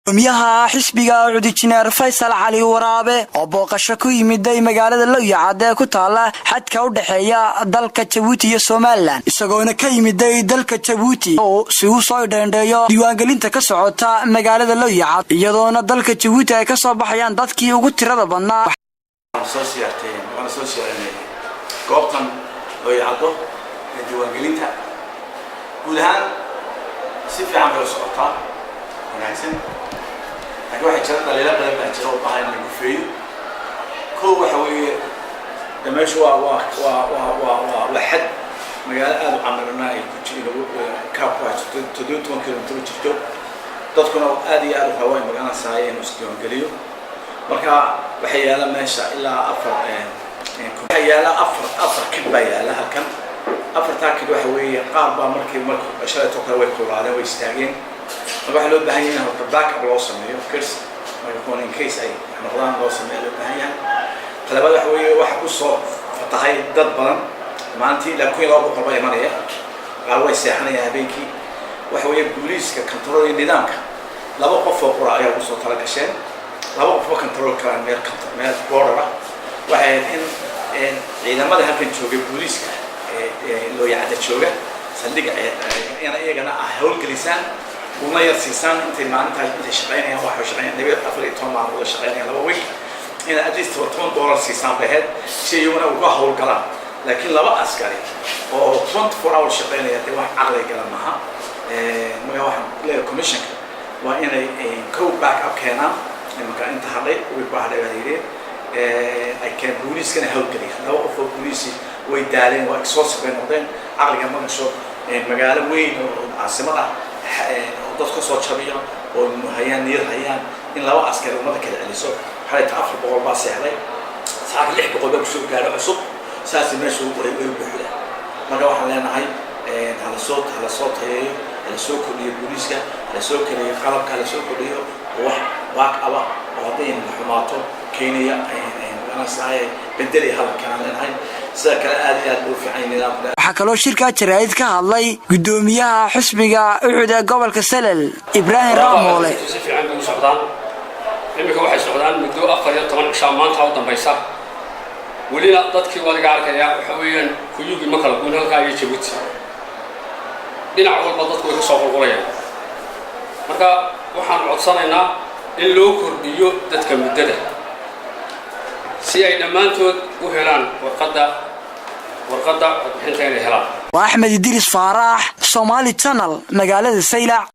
Gudoomiyaha xisbiga UCID, Injineer Faysal Cali Waraabe, oo booqasho ku yimiday magaalada Lowyacad ee ku taala xadka u dhexeeya dalka Jabuuti iyo Somaliland, isagoona ka yimiday dalka Jabuuti oo si uu soo dheendheeyo diiwaangelinta ka socota magaalada Lowyacad, iyadoona dalka Jabuuti ay ka soo baxayaan dadkii ugu tirada badnaa. Soo siyaartay, waana soo siyaarinay goobtan Looyacaddo ee diiwaangelinta. Guud ahaan si fiican bay u socotaa, wanaagsan, laakiin waxaa jira dhaliilo badan baa jira u baahan in la gufeeyo. Kow, waxa weeye de meeshu waa xad magaalo aada u camirana ay ku lagu kaab ku hayso 17 kilomitr u jirto, dadkuna aad iyo aad u rabo ay magaranaysahay inuu isdiiwaangeliyo. Marka waxaa yaala meesha ilaa afar, waxaa yaala afar kid baa yaala halkan. Afartaa kid waxa weeye qaar baa markii marka shalaytoo kale way kululaadeen, way istaageen. Marka waxaa loo baahan yahay in horta backup loo sameeyo kids, marka kuwan in case ay wax noqdaan loo sameeyo loo baahan yahay. Talabaad waxa weeye waxa kusoo fatahay dad badan maalintii, ilaa 1200 baa imanaya, qaar way seexanayaan habeenkii. Waxa weeye booliiska control iyo nidaamka laba qof oo qura ayaa kusoo tala gasheen, laba qof oo control karaan meel border ah. Waxay ahayd in ciidamada halkan jooga, booliiska Looyacadda jooga saldhigga, ina iyagana ah howlgelisaan una yar siisaan intay maalintaas intay shaqaynayaan. Waxay shaqeynayaan 14 maalmood oo shaqaynayaan, 2 week, inaad at least $10 siisaan bay ahayd si iyaguna uga howlgalaan. Laakiin laba askari oo 24 hours shaqaynaya dee wax caqliga gala maaha. Marka waxaan leeyahay commissionka waa inay co back up keenaan. Imanka inta hadhay, week baa hadhay baa yidhi, ay keen booliiskana howlgeliyaan. Laba qof oo booliisi way daaleen, waa exhausted bay noqdeen, caqliga ma gasho. Magaalo weyn oo caasimad ah oo dad ka soo jabiya oo hayaan niyad hayaan in laba askari ummadda kala celiso. Xalayta 400 baa seexday, saaka 600 baa kusoo gaadho cusub, saasi meeshu way buuxdaa. Marka waxaan leenahay hala soo tayeeyo, hala soo kordhiyo booliiska, hala soo kordhiyo qalabka, hala soo kordhiyo oo wax back up ah oo hadday xumaato keenaya magaranaysaa bedelaya hadalkaan leenahay. Sida kale aad iyo aad buu u fiican yahay nidaamka. Waxaa kaloo shirkaa jaraa'id ka hadlay gudoomiyaha xisbiga UCID ee gobolka Salel, Ibraahim Raamoole. Si fiican bay u socdaan. Iminka waxay socdaan muddo 14 cishaa, maanta u dambaysa. Welina dadkii wadiga arkaya waxa weeyaan kuyugii ma kala guun halkaa iyo Jabuuti, dhinac walba dadku way ka soo qulqulayaan. Marka waxaan codsanaynaa in loo kordhiyo dadka muddada si ay dhammaantood u helaan warqadda codbixinta inay helaan. Waa Axmed Idriis Faaraax, Somali Channel, magaalada Saylac.